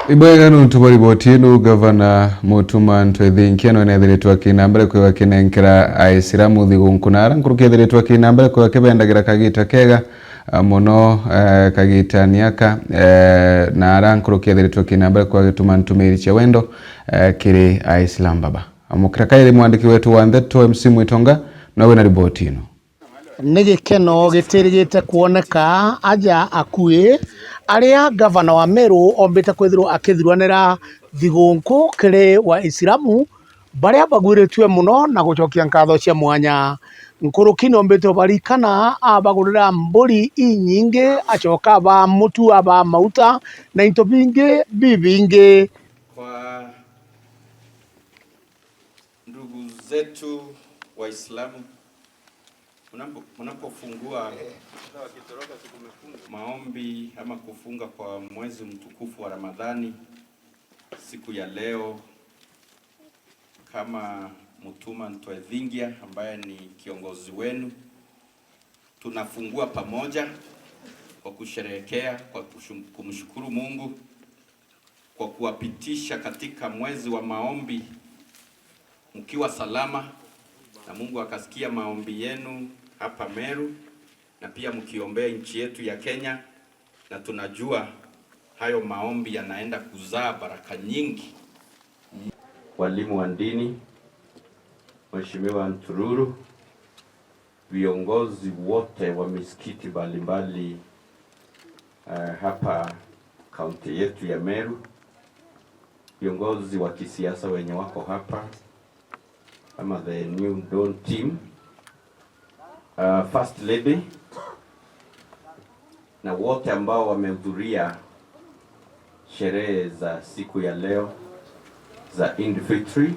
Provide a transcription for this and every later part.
Ibwega nuntu bwa riboti inu. Gavana Mutuma Ntwethinkia no enethiritwe akinambere kwiwa kinenkera Aisilamu thigunku nara nkuruki ethiritwe akinambere kwiwa kibendagira kagita kega muno kagita niaka nara nkuruki ethiritwe akinambere kwiwa gituma ntumiri cia wendo kiri Aisilamu baba amukira kairi. Mwandiki wetu wa ndeto MC Mwitonga nowe na riboti ino. Nĩ gĩkeno gĩtĩrĩgĩte kuoneka anja akuĩ arĩa gavana wa Meru ombĩte kwĩthĩrwo akĩthuranĩra thigũkũ kĩrĩ Waisilamu barĩa bagwĩrĩtue mũno na gũcokia nkatho cia mwanya. Nkuruki nĩombĩte barikana abagũrĩra mbũri inyingĩ, acoka aba mũtu, aba mauta na into bingĩ bibingĩ. Kwa ndugu zetu Waislamu, mnapofungua maombi ama kufunga kwa mwezi mtukufu wa Ramadhani siku ya leo, kama Mutuma Ntwethingia ambaye ni kiongozi wenu, tunafungua pamoja kwa kusherehekea, kwa kumshukuru Mungu kwa kuwapitisha katika mwezi wa maombi mkiwa salama, na Mungu akasikia maombi yenu hapa Meru, na pia mkiombea nchi yetu ya Kenya, na tunajua hayo maombi yanaenda kuzaa baraka nyingi. Walimu wa dini, Mheshimiwa Ntururu, viongozi wote wa misikiti mbalimbali hapa kaunti yetu ya Meru, viongozi wa kisiasa wenye wako hapa ama the New Dawn team, First Lady na wote ambao wamehudhuria sherehe za siku ya leo za Eid Fitri,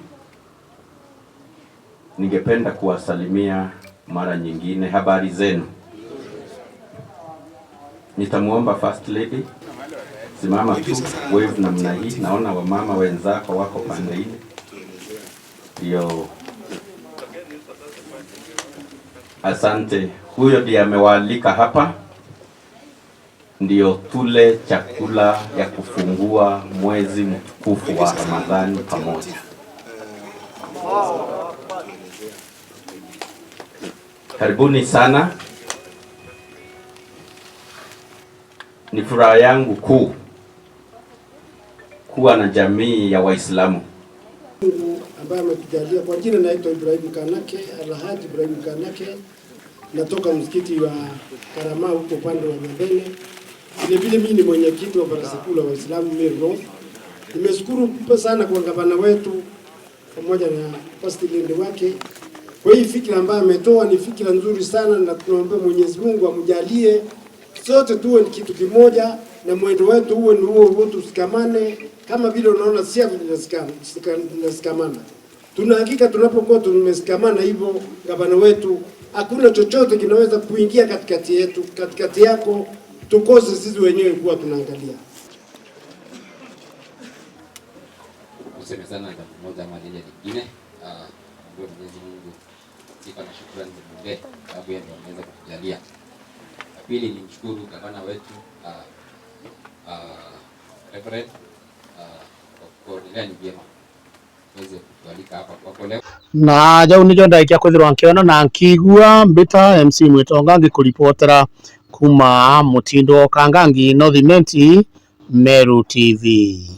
ningependa kuwasalimia mara nyingine. Habari zenu? Nitamwomba First Lady, simama tu wave namna hii. Naona wamama wenzako wako pande ile, ndio. Asante. Huyo ndiye amewaalika hapa, ndio tule chakula ya kufungua mwezi mtukufu wa Ramadhani pamoja. Karibuni sana. Ni furaha yangu kuu kuwa na jamii ya Waislamu Mungu ambaye ametujalia. Kwa jina naitwa Ibrahim Kanake, Alhaji Ibrahim Kanake, natoka msikiti wa Karama huko upande wa Nyambene. Vile vile mimi ni mwenyekiti wa baraza kuu la Waislamu Meru North. Nimeshukuru sana kwa gavana wetu pamoja na First Lady wake kwa hii fikra ambayo ametoa, ni fikra nzuri sana, na tunaomba Mwenyezi Mungu amjalie sote tuwe ni kitu kimoja na mwendo wetu uwe ni huo huo, tusikamane kama vile unaona siasa tunashikamana. Tuna hakika tunapokuwa tumeshikamana hivyo, gavana wetu, hakuna chochote kinaweza kuingia katikati yetu, katikati yako, tukose sisi wenyewe kuwa tunaangalia. Kusemezana jambo moja ama lile lingine. Mwenyezi Mungu sifa na shukrani zimwendee, sababu yeye ndiye ameweza kutujalia. La pili ni mshukuru gavana wetu Reverend kwa kuonelea ni vyema tuweze kutualika hapa kwako leo. Na jau nijo ndaikia kwithirwa nkiona na nkigua mbita MC Mwitonga ngikuripotera kuma mutindo Kangangi North Imenti, Meru TV.